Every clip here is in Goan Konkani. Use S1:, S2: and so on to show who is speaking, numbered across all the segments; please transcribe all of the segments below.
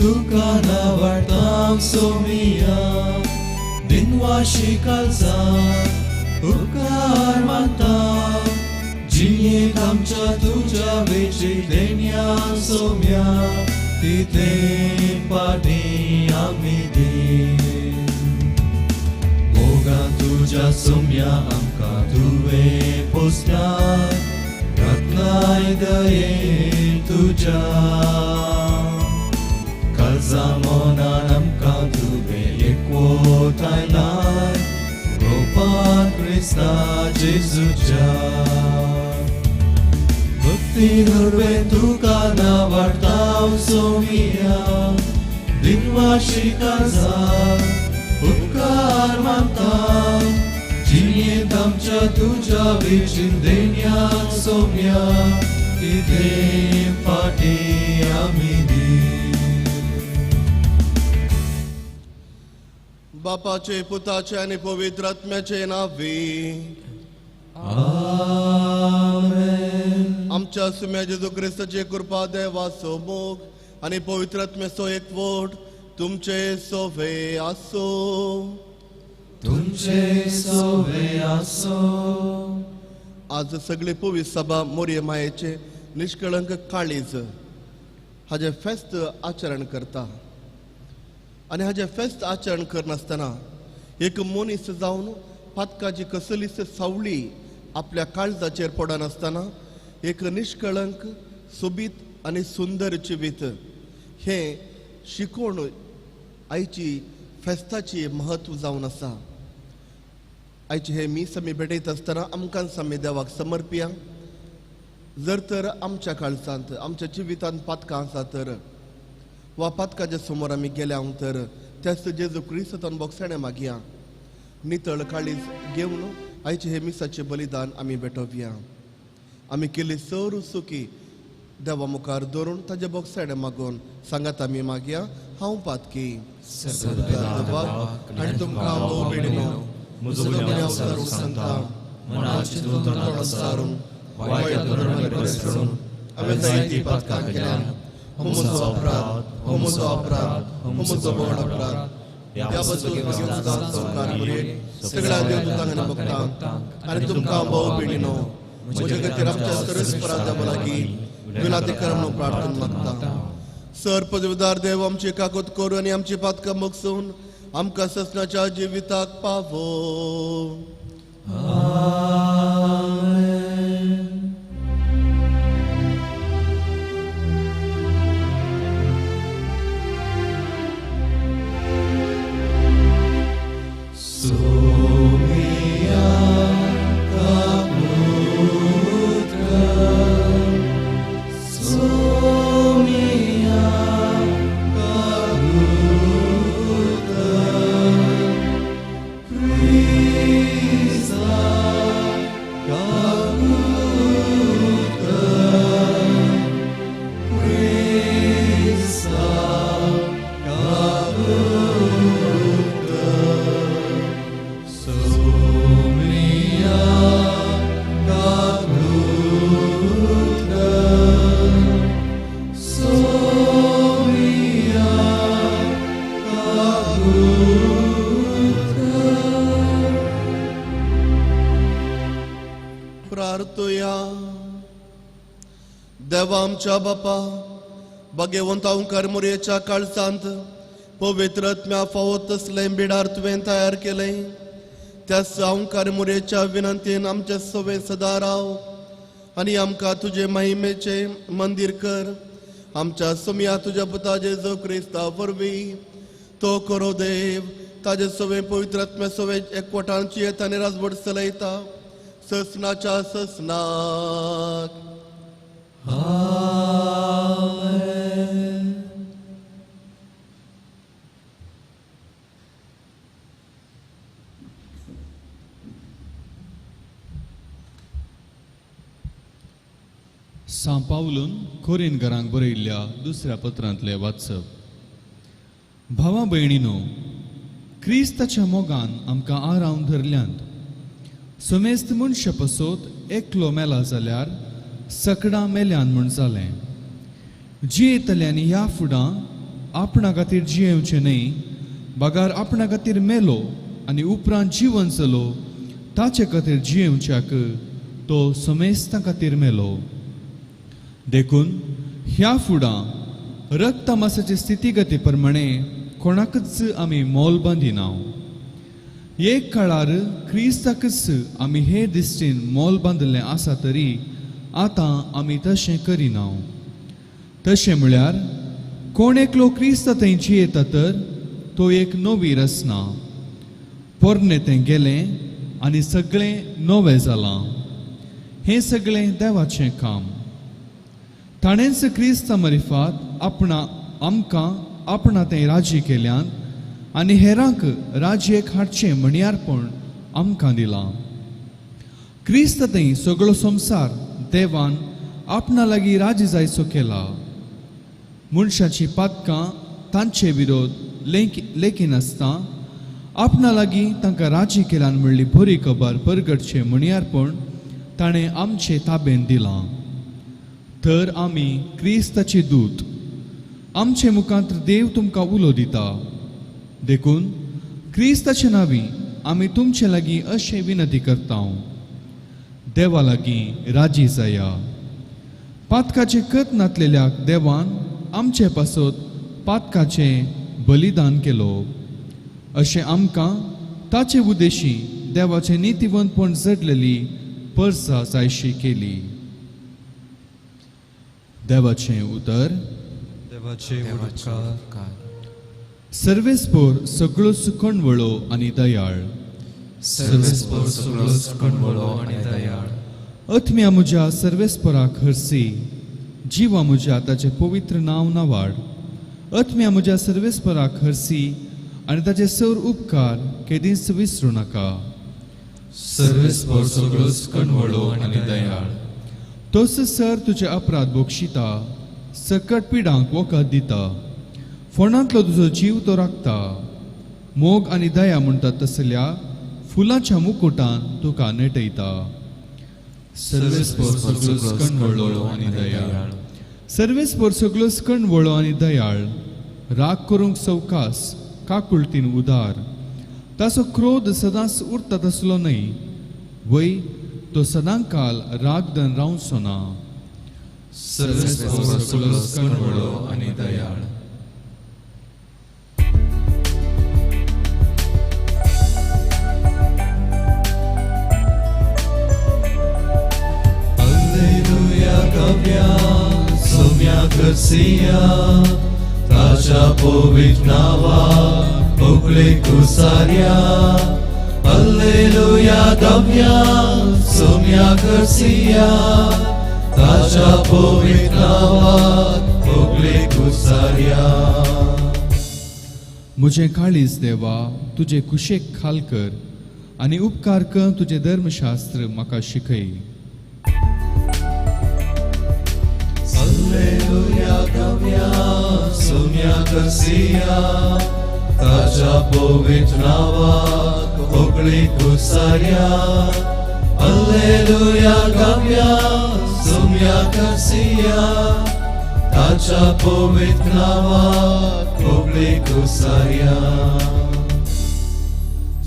S1: तुका नावाडतांव सोमिया दिनवाशी काळजान उपकार मानता जियेंत आमच्या तुज्या वेचीक देण्या सोम्या तिथे पाटी आमी दी मोगान तुज्या सोम्या आमकां तुवें पोसल्या रत्नाय दयेन तुज्या काळजा मनान आमकां तुवें एकवटायलाय रोपान क्रिस्ता जेजूच्या भक्ती धरवे तुका नावाडतांव सोमिया दिनवाशी काळजान उपकार मानता जियेंत आमच्या तुज्या वेचीन देण्या सोम्या तिथे फाटी आमी दी.
S2: बापाचे, पुताचे आनी पवित्र आत्म्याचे नांवी.
S1: आमेन.
S2: आमच्या सुम्या जेजू क्रिस्ताचे कृपा, देवाचो मोग आनी पवित्र आत्म्याचो एकवट तुमचे सोवे आसो.
S1: तुमचे सोवे आसो.
S2: आज सगळे पवित्र सभा मोरये मायेचे निष्कळंक काळीज हाजें फेस्त आचरण करता आनी हाजें फेस्त आचरण करनासतना एक मनीस जावन पातकाची कसलीच सावळी आपल्या काळजाचेर पडनासतना एक निष्कळंक, सोबीत आनी सुंदर जिवीत हें शिकोवण आयची फेस्ताची म्हत्व जावन आसा. आयचे हे मीस आमी भेटयत आसतना आमकां आमी देवाक समर्पिया. जर तर आमच्या काळजांत, आमच्या जिवितांत पातकां आसा तर वा पातकाच्या समोर आमी गेल्या तर त्याच जेजू क्रिस्तान बोगसाणे मागया. नितळ काळीज घेवन आयचे हे मिसाचे बलिदान आमी भेटोवया. आमी केल्ली सर सुकी देवा मुखार धरून ताजे बोगसाणे मागून सांगात आमी मागया. हांव पातकी देवाक आनी तुमकां भोव बेणीनो
S3: म्हजो
S2: म्हजो
S3: गुन्यांव
S2: गुन्यांव
S3: सारून
S2: सारून
S3: सांगता,
S2: सांगता,
S3: मनात चिंतून तोंडान सारून, वायट धोरणांनी पसरून
S2: हांवें जायतीं पातकां केल्यात. हो म्हजो अपराध, हो म्हजो अपराध, हो म्हजो व्हड अपराध. ह्या पासून म्हगे सदांच संवकार करुये सगळ्या देवदूतांक आनी भक्तांक आनी तुमकां भोव बेणीनो म्हजे खातीर आमच्या सरस्परा देवा लागीं विलाती कर म्हणून प्रार्थना मागता. सर पदवीदार देव आमची काकूत करून आनी आमची पातकां मोगसून आमकां ससनाच्या जिविताक पावो.
S1: सोमिया काकूत कर, सोमिया काकूत कर, क्रिस्ता काकूत कर, क्रिस्ता काकूत कर, सोमिया काकूत कर, सोमिया काकूत कर.
S2: प्रार्थया. देवा आमच्या बापा, भाग्यवंत ओंकार मोरयेच्या काळजांत पवित्र आत्म्या फावो तसलें बिडार तुवें तयार केलें. त्याच ओंकार मोरयेच्या विनंतीन आमचे सवे सदा राव आनी आमकां तुजे महिमेचें मंदीर कर. आमच्या सोमया तुज्या पुता जेजू क्रिस्ता वरवीं तो करो देव ताजे सवे पवित्र आत्म्या सवे एकवटान जियेता आनी राजवट चलयता ससनाच्या ससनाक.
S1: आमेन.
S4: सां पावलून कोरीनगरांक बरयल्ल्या दुसऱ्या पत्रांतलें वाचप. भावा भयणीनो, क्रिस्ताच्या मोगान आमकां आरावन धरल्यांत. समेस्त मनशा पसोत एकलो मेला जाल्यार सकडां मेल्यान म्हूण जालें. जियेतल्यांनी ह्या फुडां आपणा खातीर जियेवचें न्हय, बगार आपणा खातीर मेलो आनी उपरांत जिवन जालो ताचे खातीर जियेवच्याक तो समेस्तां खातीर मेलो. देखून ह्या फुडां रक्तमासाचे स्थितीगती प्रमाणे कोणाकच आमी मोल बांदिना. एक काळार क्रिस्ताकच आमी हे दिश्टीन मोल बांदिल्लें आसा तरी आतां आमी तशें करिना. तशें म्हळ्यार कोण एकलो क्रिस्ता थंय जियेता तर तो एक नवी रचना. पोरणें तें गेलें आनी सगळें नवें जालां. हें सगळें देवाचें काम. ताणेंच क्रिस्ता मरिफात आपणा आमकां आपणा तें राजी केल्यान आनी हेरांक राजयेक हाडचें म्हणयारपण आमकां दिलां. क्रिस्त थंय सगळो संवसार देवान आपणा लागीं राजी जायचो केला. मनशाची पातकां तांचे विरोध लेखिनासतना आपणा लागीं तांकां राजी केल्यान म्हणली बरी खबर परगटचें म्हणयारपण ताणें आमचे ताबेन दिलां. तर आमी क्रिस्ताचे दूत. आमचे मुखांत देव तुमकां उलो दिता. देखून क्रिस्ताचे नांवी आमी तुमचे लागीं अशें विनंती करता, देवा लागीं राजी जाया. पातकाचें कत नातलेल्याक देवान आमचे पासत पातकाचें बलिदान केलो. अशें आमकां ताचे उद्देशी देवाचें नितीवंतपण जडलेली परसा जायशी केली. देवाचें उतर.
S3: देवाचे उपकार.
S4: सर्वेस्पोर सगळोच कणवळो आनी दयाळ.
S3: सर्वेस्पोर सगळोच कणवळो आनी दयाळ.
S4: अत्म्या म्हज्या सर्वेस्पोराक हरसी, जिवा म्हज्या ताचें पवित्र नांव नावाड. अत्म्या म्हज्या सर्वेस्पोराक हरसी आनी ताचे सौर उपकार केदींच विसरूं नाका.
S3: सर्वेस्पोर सगळोच कणवळो आनी दयाळ.
S4: तोच सर तुजे अपराध बोक्षिता, सकट पिडांक वखद दिता. फोंडांतलो तुजो जीव तो राखता. मोग आनी दया म्हणटात तसल्या फुलांच्या मुकुटान तुका नेटयता.
S3: सर्वेस्पोर सगळोच कणवळो आनी दयाळ.
S4: सर्वेस्पोर सगळोच कणवळो आनी दयाळ. राग करूंक सवकास, काकुळतीन उदार. ताचो क्रोध सदांच उरता तसलो न्हय, वय तो सदांकाल रागदन रावचो ना.
S3: सर्वेस्पोर सगळोच कणवळो आनी दयाळ.
S1: Alleluia गव्या सोम्या करसिया, ताच्या पवित्र नांवाक होगळे कुसार्या. Alleluia गव्या सोम्या करसिया, ताच्या पवित्र नांवाक होगळे कुसार्या.
S4: म्हजें काळीज देवा तुजे कुशेक खाल कर आनी उपकार कर तुजें धर्मशास्त्र म्हाका शिकय.
S1: Alleluia गव्या सोम्या करसिया, ताच्या पवित्र नांवाक होगळे कुसार्या. Alleluia गव्या सोम्या करसिया, ताच्या पवित्र नांवाक होगळे कुसार्या.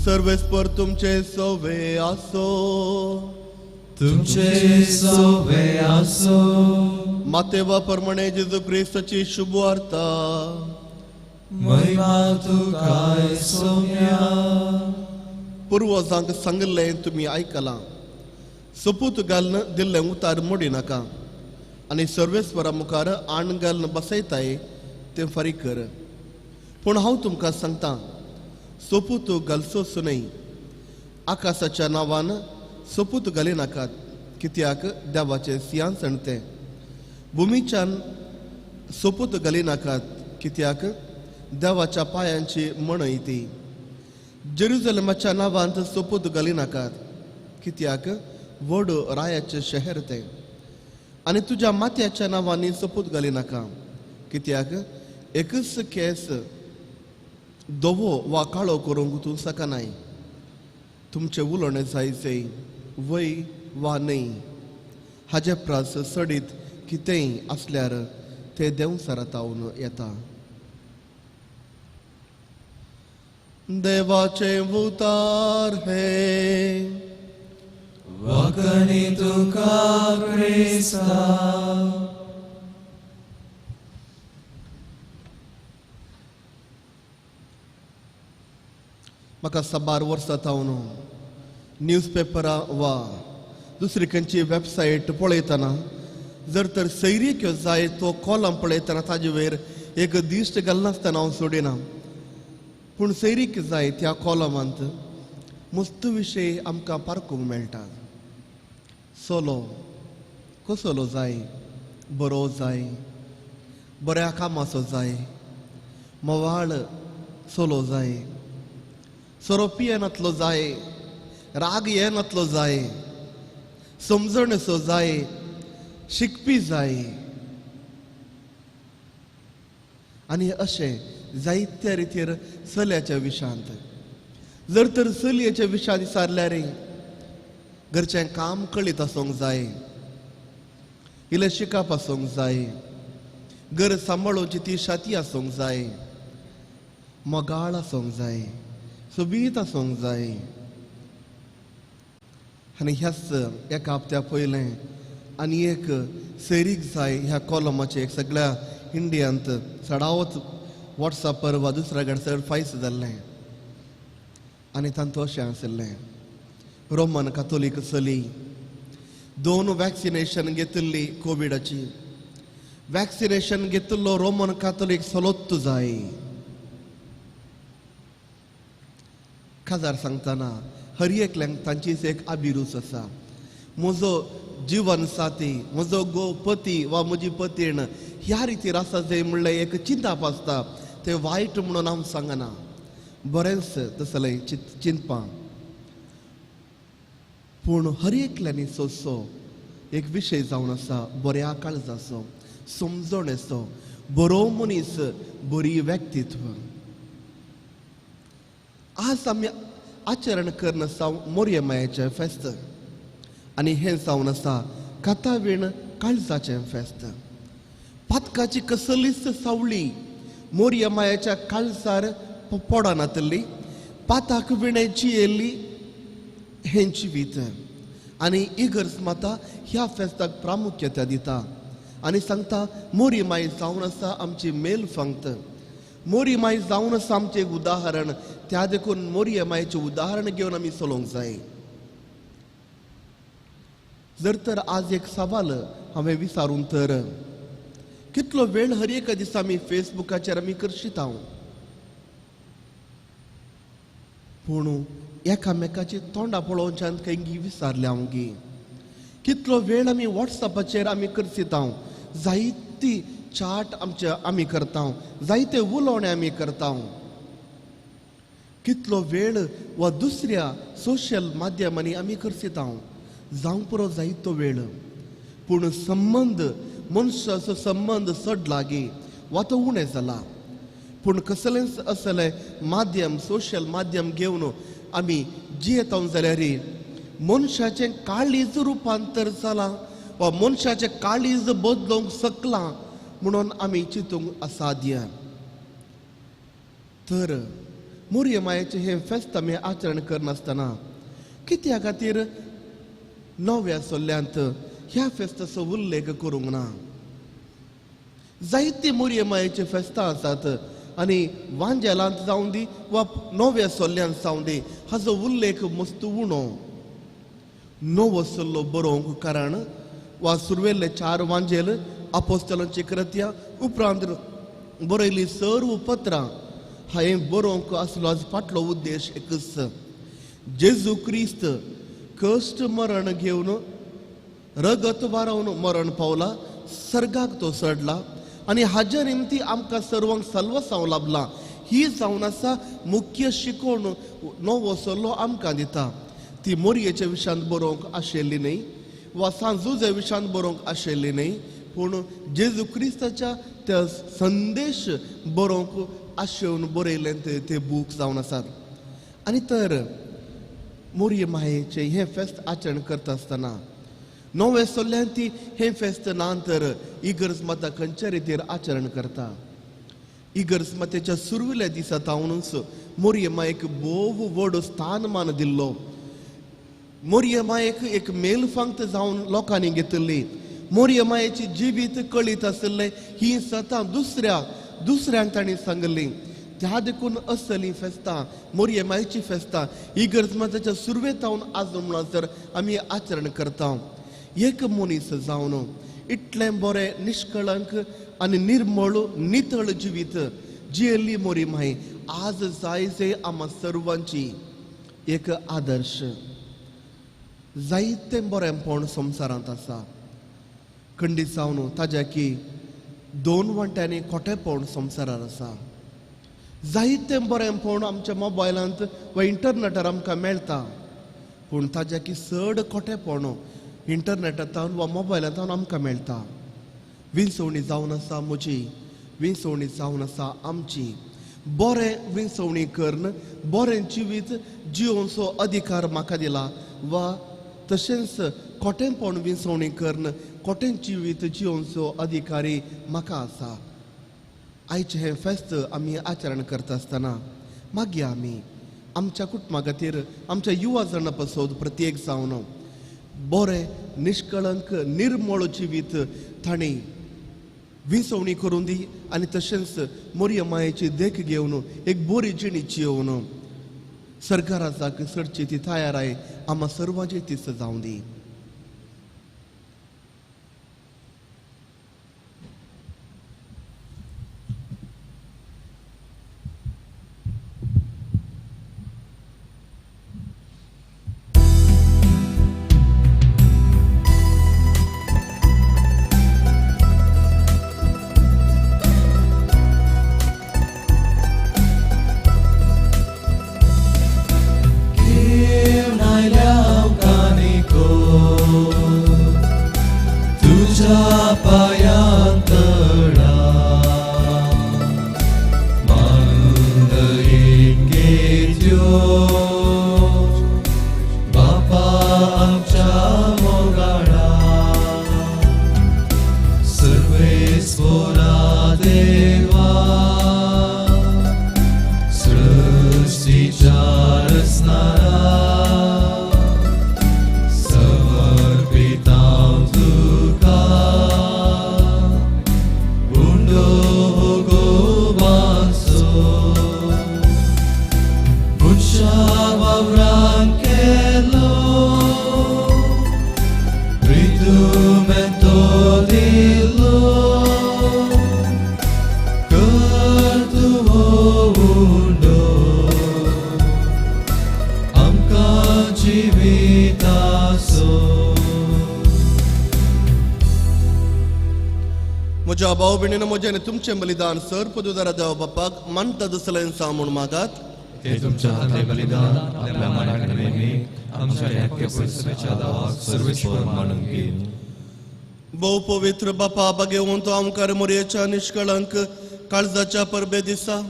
S2: सर्वेस्पर तुमचे सोवे आसो.
S1: तुमचे सोवे आसो.
S2: मातेवा प्रमाणे जेजू क्रिस्ताची शुभ वार्ता.
S1: महिमा तुकाय सोम्या.
S2: पुर्वजांक सांगिल्लें तुमी आयकलां. सोपूत घालून दिल्लें उतार मोडी नाका आनी सर्वेस्परा मुखार आण घालून बसयताय तें फारीक कर. पूण हांव तुमकां सांगता, सोपूत घालचोच न्हय. आकाशाच्या नांवान सोपूत घाली नाकात, कित्याक देवाचें सिंहासन तें. भुमीच्यान सोपूत घाली नाकात, कित्याक देवाच्या पांयांची मणय ती. जेरुजलेमाच्या नांवांत सोपूत घाली नाकात, कित्याक व्हड रायाचें शहर तें. आनी तुज्या माथ्याच्या नांवांनी सोपूत घाली नाका, कित्याक एकच केस धवो वा काळो करूंक तूं शकनाय. तुमचें उलोवणें जायचें वय वा न्हय, हाजे प्रास चडीत कितेंय आसल्यार तें देंवचारातावन येता. देवाचे उतार हे
S1: वखणी तुका क्रिस्ता.
S2: म्हाका साबार वर्सां थावन न्यूजपेपरां वा दुसरी खंयची वेबसायट पळयतना जर तर सैरिक्यो जाय तो कॉलम पळयतना ताजे वयर एक दिश्ट घालनासतना हांव सोडिना, पूण सैरीक जाय त्या कॉलमांत मस्त विशय आमकां पारकूंक मेळटा. सोलो कसलो जाय, बरो जाय, बऱ्या कामाचो जाय, म्होवाळ सोलो जाय, सोरो पियेनातलो जाय, राग येनातलो जाय, समजणेचो जाय, शिकपी जाय. आनी अशें जायत्या रितीर चल्याच्या विशांत जर तर चलयेच्या विशांत विचारल्यार घरचें काम कळीत आसूंक जाय, इल्लें शिकप आसूंक जाय, घर सांबाळोवची ती शाती आसूंक जाय, मोगाळ आसूंक जाय, सोबीत आसूंक जाय. आनी ह्याच एका हप्त्या पयलें आनी एक सैरीक जाय ह्या कॉलमाचें एक सगळ्या इंडियांत चडावत वॉट्सॅपार वा दुसऱ्या कडेन चड फायस जाल्लें. आनी तांतूं अशें आशिल्लें, रोमन कातोलीक चली 2 वॅक्सिनेशन घेतिल्ली कोविडाची, वॅक्सिनेशन घेतिल्लो रोमन कातोलीक सलोत्त जाय. काजार सांगतना हर एकल्यांक तांचीच एक अभिरूच आसा, म्हजो जिवन साथी, म्हजो गो पती वा म्हजी पतीण ह्या रितीर आसा जाय म्हणल्यार एक चिंताप आसता. तें वायट म्हणून हांव सांगना, बरेंच तसलें चिंतपां, पूण हर एकल्यांनी सोंसो एक विशय जावन आसा बऱ्या काळजाचो, समजणेचो, बरो मनीस, बरी व्यक्तित्व. आज आमी आचरण करून आसा मोरये मायेचें फेस्त आनी हें जावन आसा कातावीण काळजाचें फेस्त. पातकाची कसलीच सावळी मोरये मायेच्या काळजार पडनातली, पाताक विणें जियेल्ली हें जिवीत. आनी इगर्ज माता ह्या फेस्ताक प्रामुख्यता दिता आनी सांगता मोरी माय जावन आसा आमची मेल फांगत, मोरी माय जावन आसा आमचें एक उदाहरण. त्या देखून मोरये मायेचें उदाहरण घेवन आमी चलोवंक जाय. जर तर आज एक सवाल हांवें विचारून तर कितलो वेळ हर एका दिसा आमी फेसबुकाचेर आमी करशीत, पूण एकामेकाची तोंडां पळोवच्यान खंय विचारल्या हांव गी. कितलो वेळ आमी वॉट्सॅपाचेर आमी करसीत, जायती चाट आमचे आमी करता, जायते उलोवणें आमी करता. कितलो वेळ वा दुसऱ्या सोशल माध्यमांनी आमी करसीत, जावंक पुरो जायतो वेळ. पूण संबंद मनशाचो संबंद चड लागीं वा तो उणें जाला. पूण कसलेंच असलें माध्यम सोशल माध्यम घेवन आमी जियेता जाल्यार मनशाचें काळीज रुपांतर जालां वा मनशाचें काळीज बदलूंक शकलां म्हणून आमी चिंतूंक असाध्य. तर मोरये मायेचें हें फेस्त आमी आचरण करनासतना कित्या खातीर नव्या सल्ल्यांत ह्या फेस्ताचो उल्लेख करूंक ना? जायती मोरये मायेची फेस्तां आसात आनी वांजेलांत जावं दी वा नव्या सल्ल्यांत जावं दी हाचो उल्लेख मस्त उणो. नवो सल्लो बरोवंक कारण वा सुरवेल्ले 4 वांजेल आपोस्तलांची कृत्या उपरांत बरयल्ली सर्व पत्रां हांवें बरोवंक आसलो आज फाटलो उद्देश एकच, जेजू क्रिस्त कश्ट मरण घेवन रगत वारोवन मरण पावला, सर्गाक तो चडला आनी हाजे निमती आमकां सर्वांक सल्वसांव लाबलां. ही जावन आसा मुख्य शिकवण नवो सल्लो आमकां दिता. ती मोरयेच्या विशयांत बरोवंक आशिल्ली न्हय वा सांजुजा विशयांत बरोवंक आशिल्ली न्हय, पूण जेजू क्रिस्ताच्या त्या संदेश बरोवंक आशेवन बरयल्लें ते बूक जावन आसात. आनी तर मोरये मायेचें हें फेस्त आचरण करता आसतना नव्या सल्ल्यान ती हें फेस्त ना तर इगर्ज माता खंयच्या रितीर आचरण करता. इगर्ज मातेच्या सुरवेल्या दिसा तावनूच मोरये मायेक भोव व्हड स्थानमान दिल्लो. मोरये मायेक एक मेलफांत जावन लोकांनी घेतिल्ली. मोरये मायेची जिवीत कळीत आशिल्लें ही सतां दुसऱ्यांक तांणी सांगली. त्या देखून असली फेस्तां मोरये मायेची फेस्तां इगर्ज माताच्या सुरवेतावन आज म्हणसर आमी आचरण करता. एक मनीस जावन इतलें बरें निष्कळंक आनी निर्मळ नितळ जिवीत जियेल्ली मोरी माई आज जाय आमा सर्वांची एक आदर्श. जायतें बरेंपण संवसारांत आसा, खंडीत जावन ताज्या की दोन वांट्यांनी खोटेपण संवसारार आसा. जायतें बरेंपण आमच्या मोबायलांत वा इंटरनेटार आमकां मेळटा, पूण ताज्या की चड खोटेपण इंटरनेटांत वा मोबायलांत आमकां मेळटा. विंचवणी जावन आसा म्हजी, विंचवणी जावन आसा आमची. बरें विंचवणी करून बरें जिवीत जियोवचो अधिकार म्हाका दिला वा तशेंच खोटेंपण विंचवणी करून खोटें जिवीत जियोवचो अधिकारी म्हाका आसा. आयचें हें फेस्त आमी आचरण करता आसतना मागीर आमी आमच्या कुटुंबा खातीर आमच्या युवा जाणां पासत प्रत्येक जावन बरें निष्कळंक निर्मळ जिवीत तांणी विंचवणी करून दी आनी तशेंच मोरये मायेची देख घेवन एक बरी जिणी जियोवन सरकाराक चडची ती तयाराय आमा सर्वांची तीच जावं दी. म्हज्या भाव भयणीन म्हजें तुमचें बलिदान सर पदुदारा देवा बापाक मानता दुसरें सांग म्हूण मागात.
S3: ते तुमच्या हातांतलें बलिदान आपल्या मनाक आमच्या ह्या दावाक सर्वेश्वर मानून घेवन.
S2: भोव पवित्र बापा बागेवन तो आमकार मोरयेच्या निष्कळंक काळजाच्या परबे दिसा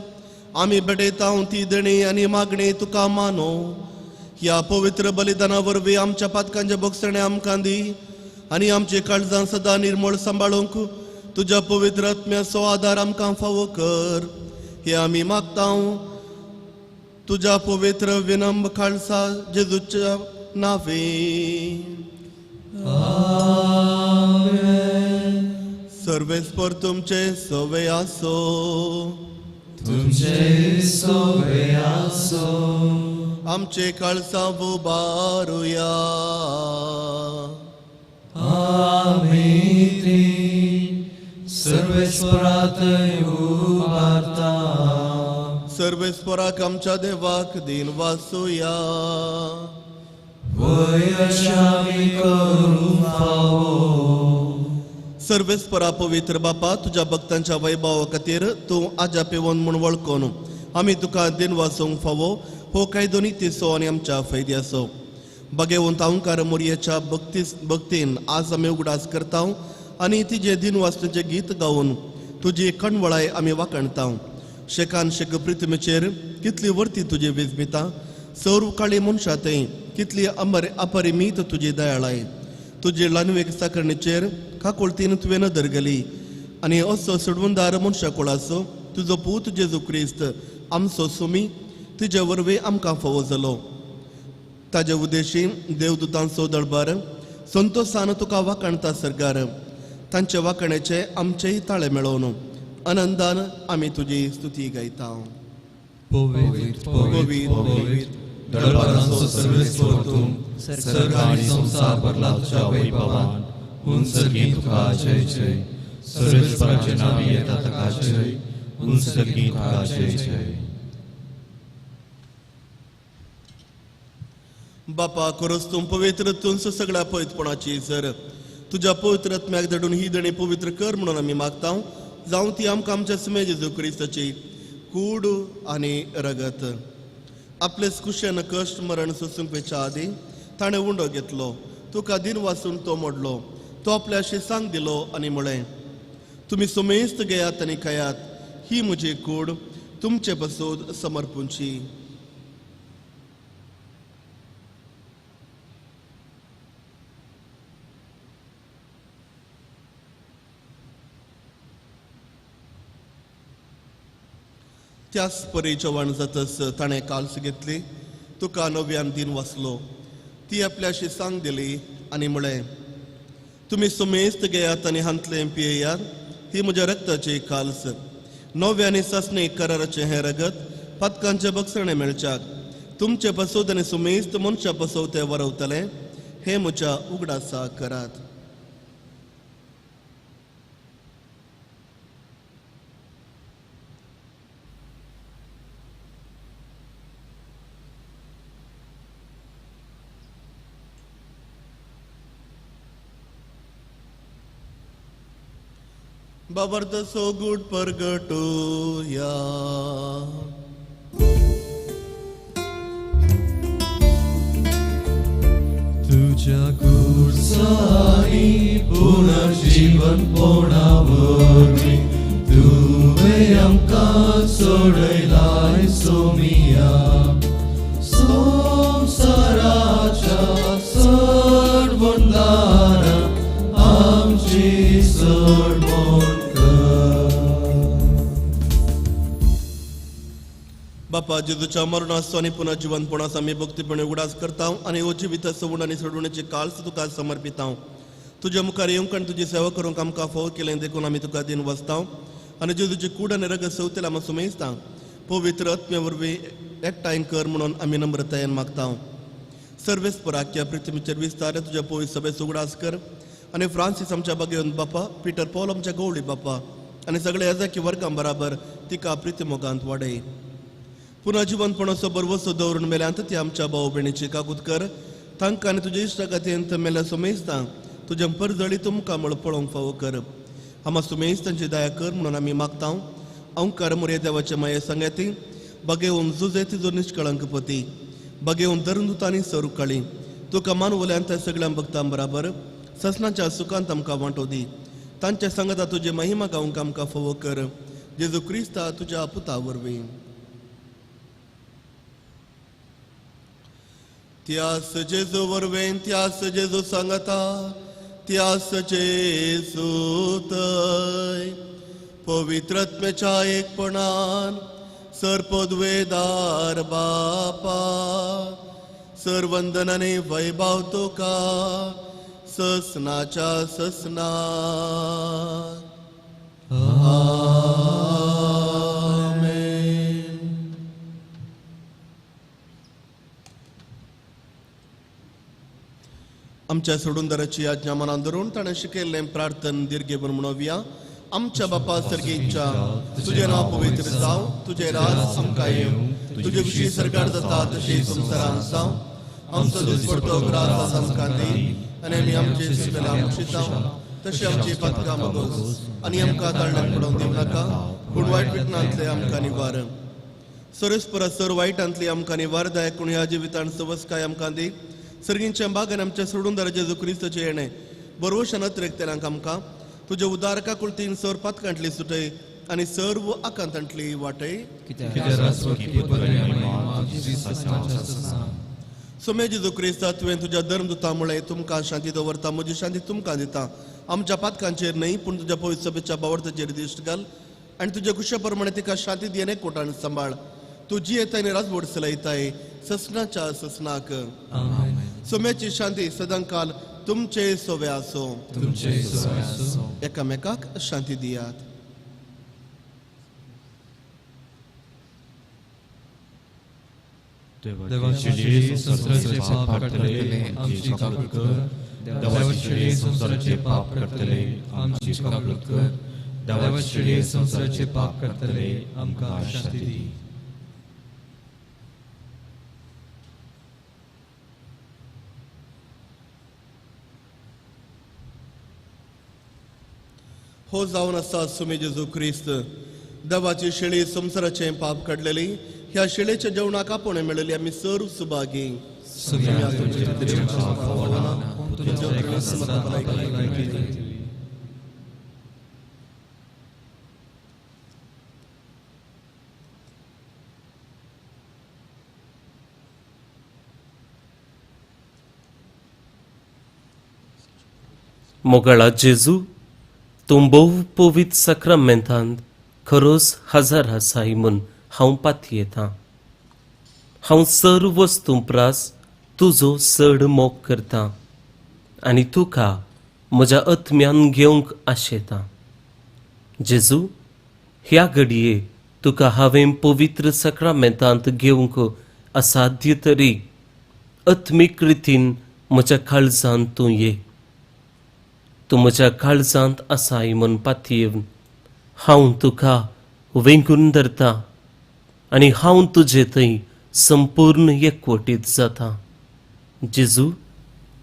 S2: आमी भेटयता ती देणी आनी मागणी तुका मानो. ह्या पवित्र बलिदाना वरवीं आमच्या पातकांचे भोगसणे आमकां दी आनी आमची काळजां सदां निर्मळ सांबाळूंक तुज्या पवित्र आत्म्याचो आदार आमकां फावो कर. हे आमी मागता तुज्या पवित्र विनम्र खालसा जेजूच्या नावे. सर्वेस्पर तुमचे सवे आसो.
S1: तुमचे सवे आसो.
S2: आमचे काळसां उबारुया.
S1: आमी सर्वेस्परात उबारता.
S2: सर्वेस्पराक आमच्या देवाक दिन वासुया.
S1: वयशामी करूं फावो.
S2: सर्वेस्परा पवित्र बापा, तुज्या भक्तांच्या वैभवा खातीर तूं आजा पेवन म्हूण वळखून आमी तुका दिन वासूंक फावो हो कायदो नितीचो आनी आमच्या फायद्याचो. बागेवंत अंकार मोरयेच्या भक्तीन आज आमी उगडास करता आनी तिजे दिन वाचण्याचें गीत गावन तुजी कणवळाय आमी वाखणता. शेकान शेक पृथ्वीचेर कितली वर्ती तुजी विजमिता, सर्व काळी मनशां थंय कितली अमर अपरिमीत तुजी दयाळाय. तुजी ल्हानवेक साकरणीचेर काकुळतीन तुवें नदर गेली आनी असो सोडवणदार मनशा कुळाचो तुजो पूत जेजू क्रिस्त आमचो सुमी तुजे वरवीं आमकां फावो जालो. ताजे उद्देशी देवदूतांचो दळबार संतोसान तुका वाखाणता सरकार. तांचे वाखाण्याचे आमचेय ताळे मेळोवन आनंदान आमी तुजी स्तुती गायता.
S3: पवित्र पवित्र दळबारांचो सर्वेस्पर तूं, सर्ग आनी संवसार भरला तुज्या वैभवान. उंच सर्गी तुका जय जय. सर्वेस्पराचे नांवी येता ताका जय. उंच सर्गी तुका जय जय.
S2: बापा खरोच तूं पवित्र, तूंच सगळ्या पवित्रपणाची सर. तुज्या पवित्र आत्म्याक धाडून ही देणी पवित्र कर म्हणून आमी मागता. जावं ती आमकां आमच्या सुमे जेजू क्रिस्ताची कूड आनी रगत. आपलेच कुशेन कश्ट मरण सोसूंक वयच्या आदीं ताणें उंडो घेतलो, तुका दिन वाचून तो मोडलो, तो आपल्या शिसांक दिलो आनी म्हळें, तुमी सुमेस्त घेयात आनी खायात, ही म्हजी कूड तुमचे पासून समर्पूंची. त्याच परी जेवण जातच ताणें काल्स घेतली, तुका नव्यान दिन वाचलो, ती आपल्या शिसांक दिली आनी म्हळें, तुमी सुमेस्त घेयात आनी हांतलें पियेयात, ही म्हज्या रक्ताची काल्स. नव्या आनी सासणी कराराचें हें रगत पातकांचें बक्षणें मेळच्याक तुमचे पासत आनी सुमेस्त मनशां पासत तें वरवतलें. हें म्हज्या उगडासा करात. बाबर्द सोगूट परगटूया.
S1: तुझ्या कुर्सानी पुनर्जीवन पोणावरवीं तुवें आमकां सोडयलाय सोमिया. संवसाराच्या सर्वंदारा आमची सडमण कर.
S2: बापा जेजूच्या मरणाचो आनी पुनः जिवनपणाचो आमी भक्तीपणे उगडास करता आनी हो जिवीत सवून आनी सोडवणेची काल्स तुका समर्पिता. तुज्या मुखार येवंक आनी तुजी सेवा करूंक आमकां फावो केलें देखून आमी तुका दिन वसता आनी जेजूची कूड आनी रगत सवतेल आमी सुमेजता. पवित्र आत्म्या वरवीं एकठांय कर म्हणून आमी नम्रतायेन मागता. सर्वेस्पराच्या पृथ्वीचेर विस्तार तुज्या पवित्र सभेचो उगडास कर आनी फ्रांसीस आमच्या बागेवन बापा, पिटर पॉल आमच्या गवळी बापा आनी सगळे एजाकी वर्गां बराबर तिका प्रितीमोगांत वाडय. पुनः जिवनपणाचो बरवसो दवरून मेल्यांत ती आमच्या भाव भयणीची काकूत कर. तांकां आनी तुज्या इश्टागतींत मेल्या सुमेजता तुज्या परजळी तुमकां म्हळ पळोवंक फावो कर. आमा सुमेज तांची दया कर म्हणून आमी मागता. अंकार मोरये देवाचे माये सांगाती बागेवन जुजे तिजो निष्कळंक पती बागेवन धरून आनी सरुकाळी तुका मानवल्यान त्या सगळ्या भक्तां बराबर ससनाच्या सुखांत आमकां वांटो दी. तांच्या सांगाता तुजी महिमा गावंक आमकां फावो कर. जेजू क्रिस्ता तुज्या पुता वरवीं. त्यास जेजू वरवीं, त्यास जेजू सांगता, त्यास जेजू तय पवित्र आत्म्याच्या एकपणान सर्पद्वेदार बापा सर्वंदनाने वैभव तुका ससनाच्या ससना.
S1: आमेन.
S2: आमच्या सोडूनदाराची आज्ञा मनान धरून ताणें शिकयल्लें प्रार्थन दीर्घेभर म्हणोवया. आमच्या बापा सर्गीच्या, तुजें नांव पवित्र जावं, तुजें राज आमकां येवं, तुजे खुशी सरकार जाता तशी संवसारांत जावं. आमचो दिसपडतो ग्रास आमकां दी आनी आमी आमचे सुटलेल्या मुक्षितां तशी आमची पातकां मगोस आनी आमकां ताळण्याक पडोवंक दिवं नाका, पूण वायट विटणांतले आमकां निवार. सरस्परा सर वायटांतली आमकां निवार दायक पूण ह्या जिवितान सवसकाय आमकां दी. सर्गींच्या बागान आमच्या सोडूनदाराचे जेजू क्रिस्ताचें येणें बरवशान अतिरेकतेल्यांक आमकां तुज्या उदारका कुळतीन सर पातकांतली सुटय आनी सर्व आकांतांतली वाटय. सोमे जेजू क्रिस्ता तुवें तुज्या धर्मदूता मुळे तुमकां शांती दवरता, म्हजी शांती तुमकां दिता. आमच्या पातकांचेर न्हय पूण तुज्या पवित्र सभेच्या बावडताचेर दिश्ट घाल आनी तुज्या खुशा प्रमाणे तिका शांती दी आनी कोटान सांबाळ. तूं जियेताय आनी राजवट चलयताय ससनाच्या ससनाक. सोम्याची शांती सदांकाल तुमचे सोवे आसो.
S3: तुमचे सोवे आसो.
S2: एकामेकाक शांती दियात.
S3: देवाची संवसाराचे पाप काडटले आमची काकूट कर. देवाची संवसाराचे पाप काडटले आमची काकूट कर. देवाची संवसाराचे पाप काडटले आमकां शांती दी.
S2: हो जावन आसा सुमी जेजू क्रिस्त देवाची शेळी संवसाराचें पाप काडलेली. ह्या शेळेच्या जेवणाक आपोवणें मेळिल्ली आमी सर्व सुभागी.
S5: मोगाळा जेजू, तूं भोव पवित्र साक्रामेंतांत खरोच हजर आसाय म्हूण हांव पातयेतां. हांव सर्व वस्तूं प्रास तुजो चड मोग करतां आनी तुका म्हज्या आत्म्यान घेवंक आशेतां. जेजू, ह्या घडये तुका हांवें पवित्र साक्रामेंतांत घेवंक असाध्य तरी आत्मीक रितीन म्हज्या काळजांत तूं ये. तूं म्हज्या काळजांत आसाय म्हूण पातयेवन हांव तुका वेंगून धरता आनी हांव तुजे थंय संपूर्ण एकवटीत जाता. जेजू,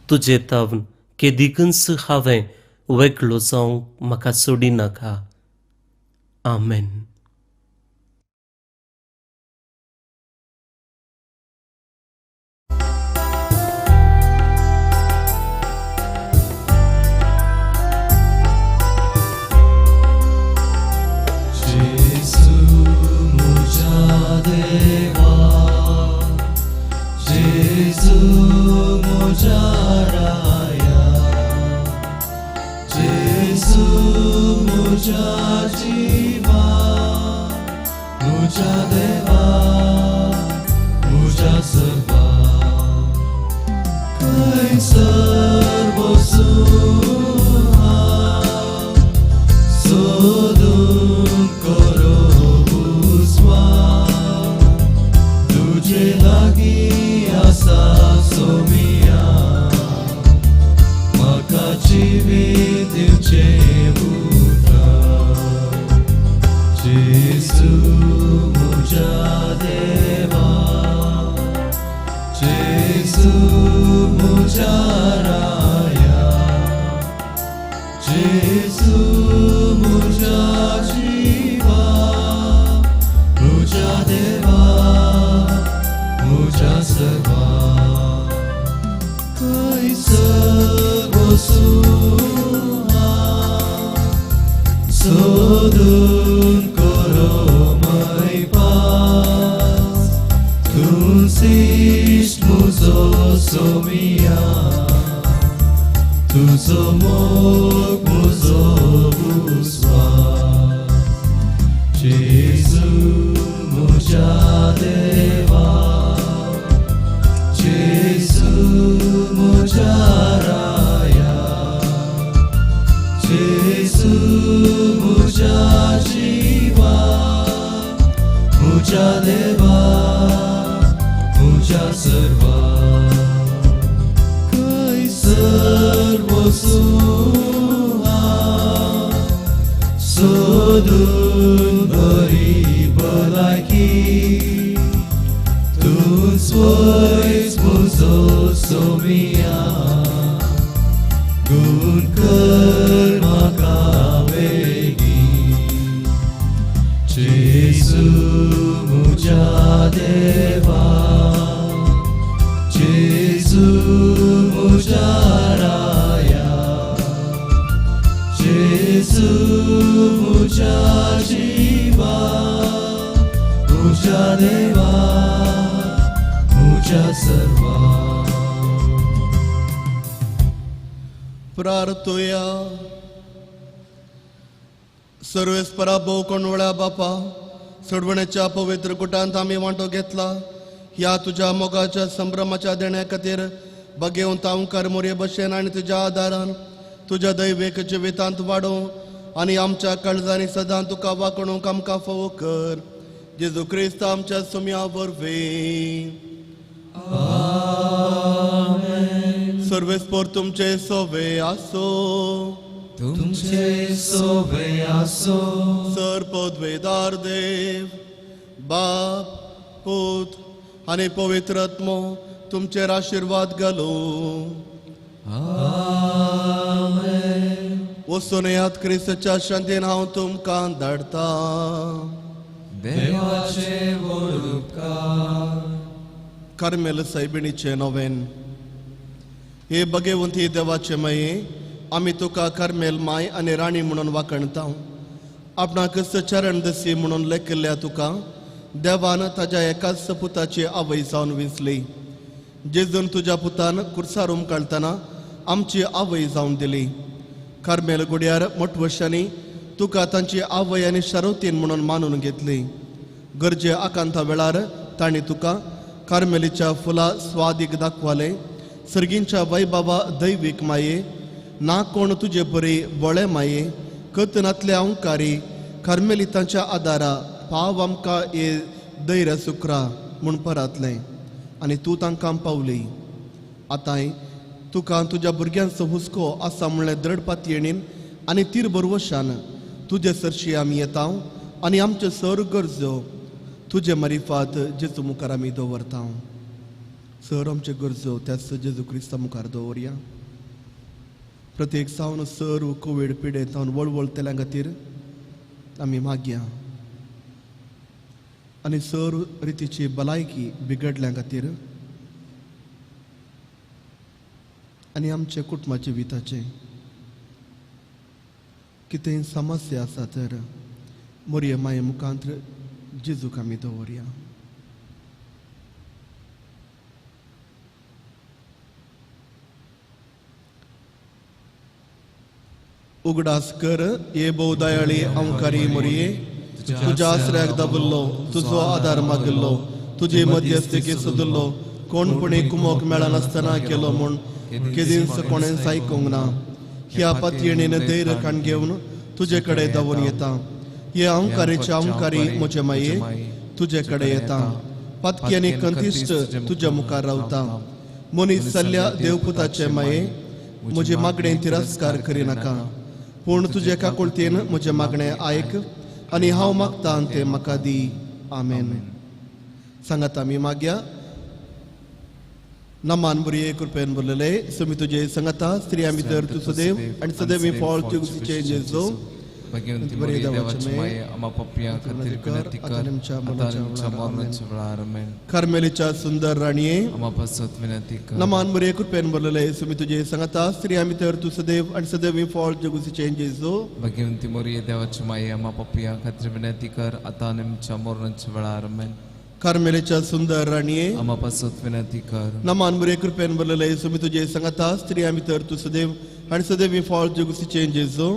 S5: तुजे तावन केदीकच हांवें वेगळो जावंक म्हाका सोडिनाका. आमेन.
S1: देवा, जेजू म्हज्या राया, जेजू म्हज्या जिवा, म्हज्या देवा, म्हज्या सर्वा, खंयसर बसूं हांव सोदून करो उस्वास. तुजे लागीं आसा सोमिया, म्हाका जिवीत दिवचें उतर. जेजू म्हज्या देवा, जेजू म्हज्या राया, जेजू म्हज्या जिवा, म्हज्या देवा, म्हज्या सर्वा, खंयसर बसूं हांव सोदून करो मैपास. तूंच इश्ट म्हजो सोमिया, तुजो मोग म्हजो उस्वास. जेजू म्हज्या देवा, जेजू म्हज्या राया, जेजू म्हज्या जिवा, म्हज्या देवा, म्हज्या सर्वा, खंयसर बसूं हांव सोदून बरी भलायकी. तूंच वयस म्हजो सोमिया, गुण कर म्हाका बेगीन. जेजू म्हज्या देवा, जेजू म्हज्या राया, जेजू म्हज्या जिवा, म्हज्या देवा, म्हज्या सर्वा.
S2: प्रार्थोया. सर्वेस्परा भोव कोणवळ्या बापा, सोडवण्याच्या पवित्र गुटांत आमी वांटो घेतला. ह्या तुज्या मोगाच्या संभ्रमाच्या देण्या खातीर बगेवन तांवकार मोरये भशेन आनी तुज्या आदारान तुज्या दैवेक जिवितांत वाडोवं आनी आमच्या काळजांनी सदां तुका वागणूक आमकां फावो कर. जेजू क्रिस्त आमच्या सुम्या वरवीं. सर्वेस्पोर तुमचे सोवे आसो.
S1: तुमचे सोवे आसो.
S2: सर पदवेदार देव बाप पूत आनी पवित्र आत्मो तुमचेर आशिर्वाद घालूं.
S1: आमेन.
S2: वचून येयात क्रिस्ताच्या शांतीन हांव तुमकां धाडटा.
S1: देवाचे व्हड उपकार.
S2: कार्मेल सायबिणीचें नोवेन. हे बगेवंती देवाचे माये, आमी तुका कार्मेल माय आनी राणी म्हणून वाखणता. आपणाक चरण दसी म्हणून लेखिल्ल्या तुका देवान ताज्या एकाच पुताची आवय जावन विंचली. जेजून तुज्या पुतान कुर्सार उमकाळतना आमची आवय जावन दिली. कार्मेल गुड्यार मोटवशांनी तुका तांची आवय आनी शारोतीन म्हणून मानून घेतली. गरजे आकांता वेळार तांणी तुका कार्मेलीच्या फुलां स्वादीक दाखवाले. सर्गींच्या वैबाबा दैवीक माये, ना कोण तुजे बरी बोळे माये, कतनातले अंकारी कार्मेलितांच्या आदारा पाव आमकां हे दैर सुक्रा म्हूण परातलें आनी तूं तांकां पावली. आतांय तुका तुज्या भुरग्यांचो हुस्को आसा म्हणलें द्रड पातयेणीन आनी तीर बरवशान तुजे सरशी आमी येता आनी आमच्यो सर गरजो तुजे मारिफात जेजू मुखार आमी दवरता. सर आमच्यो गरजो त्याच जेजू क्रिस्ता मुखार दवरया. प्रत्येक सावन सर कोवीड पिडेंत जावन वळवळतेल्या खातीर आमी मागया आनी सर रितीची भलायकी बिगडल्या खातीर आनी आमच्या कुटुंबाच्या जिविताचें कितेंय समस्या आसा तर मोरये माये मुखांत जेजूक आमी दवरया. उगडास कर हे भोवदयाळी अंकारी मोरये, तुज्या आसऱ्याक दाबल्लो, तुजो आदार मागिल्लो, तुजे मध्यस्थी सोदिल्लो, कोणपणी कुमोक मेळनासतना केलो म्हूण केदींच कोणें आयकूंक ना. ह्या पातयेणीन धैर्य काण घेवन तुजे कडेन धांवून येता. हे अंकारीचे अंकारी म्हजे माये तुजे कडेन येता. पातकी आनी कंतिश्ट तुज्या मुखार रावता. मनीस जाल्ल्या देवपुताचे माये म्हजे मागणें तिरस्कार करिनाका, पूण तुजे काकुळतेन म्हजें मागणें आयक आनी हांव मागता तें म्हाका दी. आमेन. सांगात आमी मागया. नमान बुरये कृपेन भरलेले सुमी तुजे सांगाता, स्त्रियां भितर तूं सदैव आनी सदैव फळ तुजें जेजू. कार्मेलीच्या सुंदर राणये नमान बुरये कृपेन भरलेले सुमी तुजे सांगाता, स्त्रियां भितर तूं सदैव आनी सदैव फळ जगुसीचें जेजू. कार्मेलीच्या सुंदर राणये नमान बुरये कृपेन भरलेले सुमी तुजे सांगाता, स्त्रियां भितर तूं सदैव आनी सदैव फळ जगुसीचें जेजू.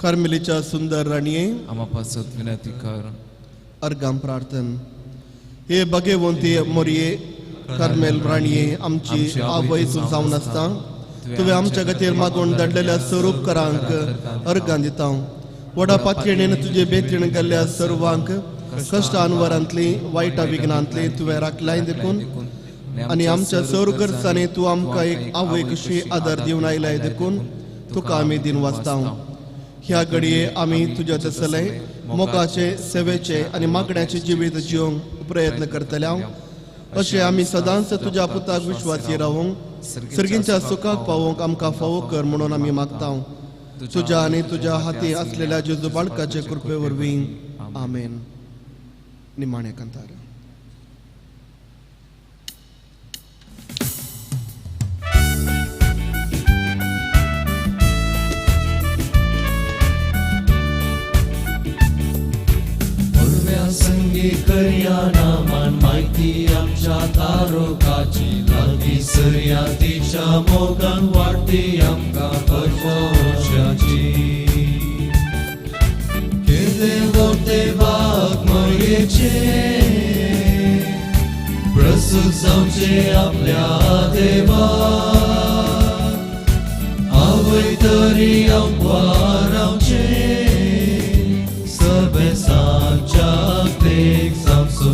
S2: कार्मेलीच्या सुंदर राणये अर्गां प्रार्थन. हे भगवंती मोरये कार्मेल राणये, आमची आवय तूं जावन आसता, तुवें आमच्या खातीर मागून धाडलेल्या स्वरूपकारांक अर्गां दिता. व्हडा पातयेणेन तुजे बेतीण गेल्ल्या सर्वांक कश्ट अनवरांतली वायटा विघ्नांतली तुवें राखलाय देखून आनी आमच्या सर गरजांनी तूं आमकां एक आवय कशी आदार दिवन आयलाय देखून तुका आमी दिन वाचता. ह्या घडये आमी तुज्या तसले मोगाचे सेवेचे आनी मागण्याचे जिवीत जिवंक प्रयत्न करतले. अशें आमी सदांच तुज्या पुताक विश्वासी रावूंक सर्गींच्या सुखाक पावोवंक आमकां फावो कर म्हणून आमी मागता. तुज्या आनी तुज्या हाती आसलेल्या जेजू बाळकाचे कृपे वरवीं. आमेन. निमाणे कांतार.
S1: संगी करया नामान माहिती आमच्या तारोकाची, लागीं सरया तिच्या मोगान वाडटी आमकां परवशाची. मायेचे प्रस्तुत जावचे आपल्या देवा आवय तरी आमकां रावचे सबेसांच्या देख जावं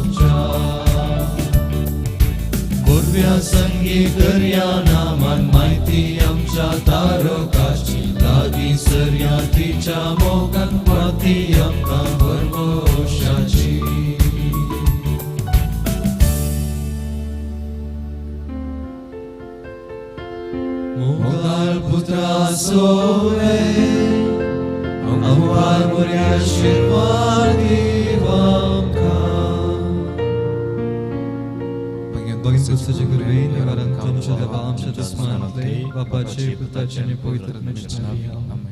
S1: पूर्व्या संगी दर्या नामान माहिती आमच्या तारकाची लागीं सरया तिच्या मोगान वाती आमकां भरवशाची. मोगाळ पुत्रा सोवे आमकां बऱ्या आशिर्वाद दीव आमकां.
S3: क्रिस्ताचे कृपेन निवारण आमच्या देवा आमच्या दुस्मनांतले बापाचे पुताचे आनी पवित्र आत्म्याच्या नांवान.